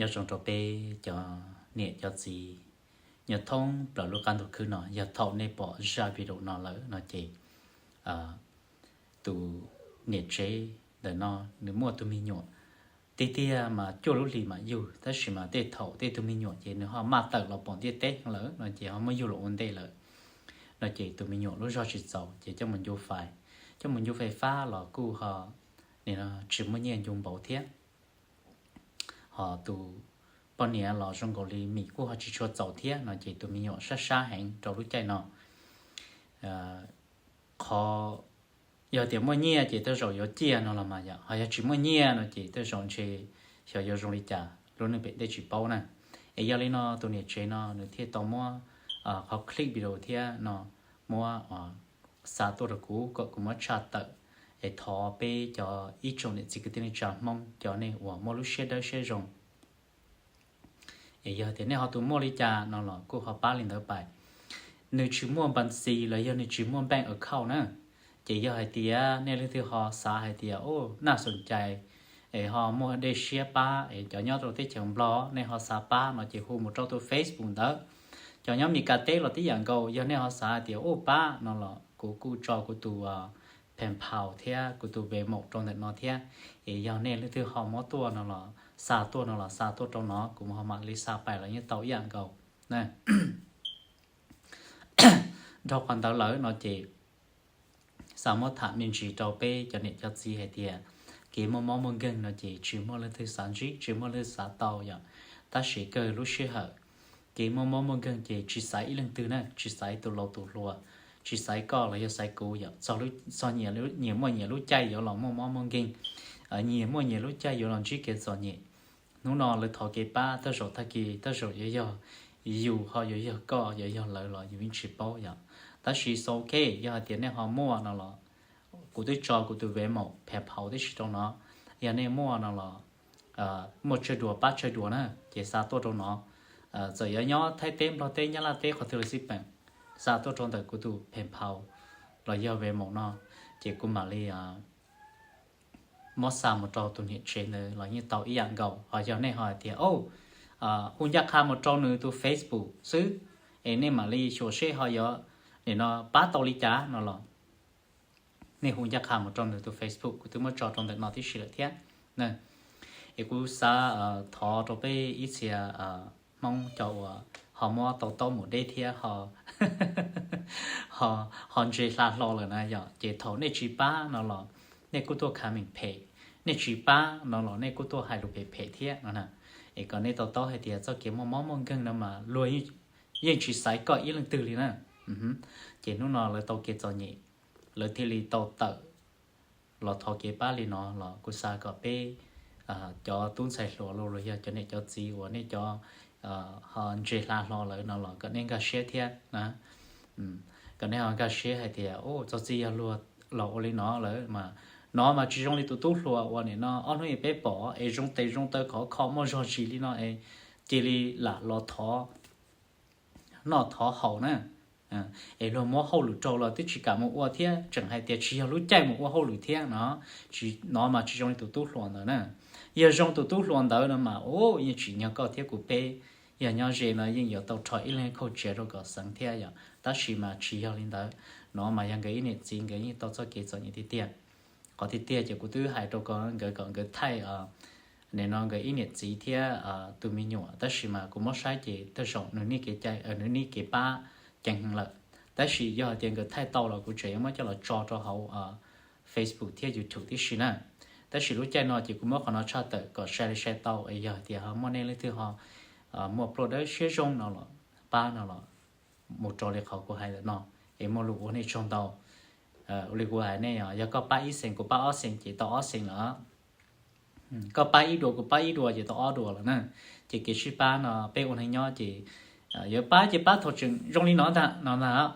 Nyob zoo rau peb cov niam cov txiv nyob thoob plaws lub qab ntuj khwb no, yog thaum nej pom zaj video no lawm no ces tus niam tsev ntawm no nws muaj tus me nyuam tiag tiag mas cuaj lub hlis mam yug, tab sis mas tej thaum tej tug me nyuam ces nws ho maj tawm los pom ntiaj teb lawm no ces ho muab yug los ua ntej lawm no ces tus me nyuam lub zog tsis txaus ces coj mus ncu fais, coj mus ncu fais fab los kuj ho tsis muaj nyiaj ncu npaum thiab. Ho tus poj niam los zoo nkaus li mis kuj ho tsis tshua txaus thiab no ces tus me nyuam sab sab heev rau lub caij no. Qhov yog tias muaj nyiaj ces tej zaum yuav ciaj no los mas yom, ho yog tsis muaj nyiaj no ces tej zaum ntshe xyov yuav zoo li cas, lub neej pem ntej tsis paub na. Es yog li no tus niam tsev no nws thiaj tau muab qhov clip video thiab no muab xa tuaj rau kuv kom kuv muab tshaj tawm es thov peb cov ib tsoom niam txiv kwv tij neej tsa Hmoob cov nej uas muaj lub siab dawb siab zoo es yog tias nej ho tus muaj li cas no los kuj ho pab li ntawd pais. Nws tsis muaj npas xis los yog nws tsis muaj bank account na, ces yog hais tias nej leej twg ho xav hais tias u naj xoom cais es ho muaj dej siab pab es cov nyob rau teb chaws Nplog nej ho xav pab no ces hu mus rau tus Facebook ntawd. Cov nyob Mes Kas teb los tib yam nkaus, yog nej ho xav hais tias u pab no los kuv kuj tso kuv tus PayPal thiab kuv tus Venmo rau ntawm no thiab. Es yog nej leej twg ho muab tuaj no los xa tuaj no los xa tuaj rau no kuv ho mam li xa pais los yeej tau ib yam nkaus. Dhau qhov ntawd lawm no ces xav muab tham me ntsis rau peb cov niam cov txiv hais tias kev muaj mob muaj nkeeg no ces tsis muaj leej twg xav ntsib tsis muaj leej twg xav tau yom, tab sis kawg lub sij hawm kev muaj mob muaj nkeeg ces tsis xaiv ib leej twg na, tsis xaiv tus laus tus hluas, tsis xaiv koj los yog xaiv kuv yom, txog nyias muaj nyias lub caij yuav los muaj mob muaj nkeeg, nyias muaj nyias lub caij yuav los ntsib kev txom nyem. Hnub no lawv thov kev pab tej zaum tag kis tej zaum yuav yog yus ho yuav yog koj yuav yog lawv los yus yeej tsis paub yom. Tab sis so ok, yog hais tias nej ho muaj no los kuv twb tso kuv tus Venmo, PayPal tib si rau no. Yog nej muaj no los muaj tsawg dua pab tsawg dua na ces xa tuaj rau no. Txawm yuav nyob Thaib teb Nplog teb Nyab Laj teb qhov twg los xij peem, xa tuaj rau ntawm kuv tus PayPal los yog Venmo no ces kuv mam li muab xa mus rau tus niam tsev ntawd los yeej tau ib yam nkaus. Ho yog nej ho hais tias hu ncaj qha mus rau nws tus Facebook xwb es nej mam li xyuas seb ho yuav nim no pab tau li cas no los nej hu ncaj qha mus rau nws tus Facebook, kuv twb muab tso rau ntawm no tib si lawm thiab. Es kuv xav thov rau peb ib txhia Hmoob cov uas ho muab tau taub mus deb thiab ho ntse hla hlo lawm na yom, ces thaum nej tsis pab no los nej kuj tuaj comment phem, nej tsis pab no los nej kuj tuaj hais lus phem phem thiab no na. Es kom nej to taub hais tias txoj kev muaj mob muaj nkeeg no mas luag yeej tsis xaiv koj ib leej twg li na. Ces hnub no lawv tau kev txom nyem, lawv thiaj li tau tawm los thov kev pab li no los kuv xav kom peb cov tub ntxhais hluas los yog cov niam cov txiv uas nej cov ho ntse hla hlo lawm no los kom nej nkag siab thiab na. Kom nej ho nkag siab hais tias txog txij yog luag los ua li no lawm mas, no mas tsis zoo li tus tub hluas uas nim no ob hnub peb pom es zoo tes zoo taw khov kho muaj zog zis li no es cia li lam los thov noj thov haus na. Es luag muab hauj lwm rau los twb tsis kam mus ua thiab, tseem hais tias tsis yog lub caij mus ua hauj lwm thiab no. No mas tsis zoo li tus tub hluas ntawd na. Yog zoo tus tub hluas ntawd no mas u yeej tsim nyog koj thiab kuv peb yog nyob ze no yeej yuav tau rho ib leeg khauj tsiav rau kom xeev thiab yom, tab sis mas tsis yog li ntawd. No mas yog nkawd ib niam txiv nkawd yeej tau txoj kev txom nyem tiag tiag. Qhov tiag tiag ces kuv twb hais rau ko nkawd kom nkawd thaij nim no nkawd ib niam txiv thiab tus me nyuam, tab sis mas kuv muab saib ces tej zaum nws niaj kev cai, nws niaj kev pab ceev heev lawm. Tab sis yog hais tias nkawd thaij tau los kuv tseem yuav muab coj los tso rau hauv Facebook thiab YouTube tib si na. Tab sis lub caij no ces kuv muab qhov no tshaj tawm kom sai li sai tau, yog hais tias ho muaj nej leej twg ho muaj plua dawb siab zoo no los pab no los mus rau li qhov kuv hais ntawm no, es muaj lus ua nej tsaug ntau. Ua li kuv hais nej, yog koj pab ib xees kuv pab ob xees ces tau ob xees lawm. Koj pab ib dua kuv pab ib dua ces tau ob dua lawm na. Ces kev sib pab no peb ua neej nyob ces yuav pab ces pab thaum tseem zoo li no ntag no ntag.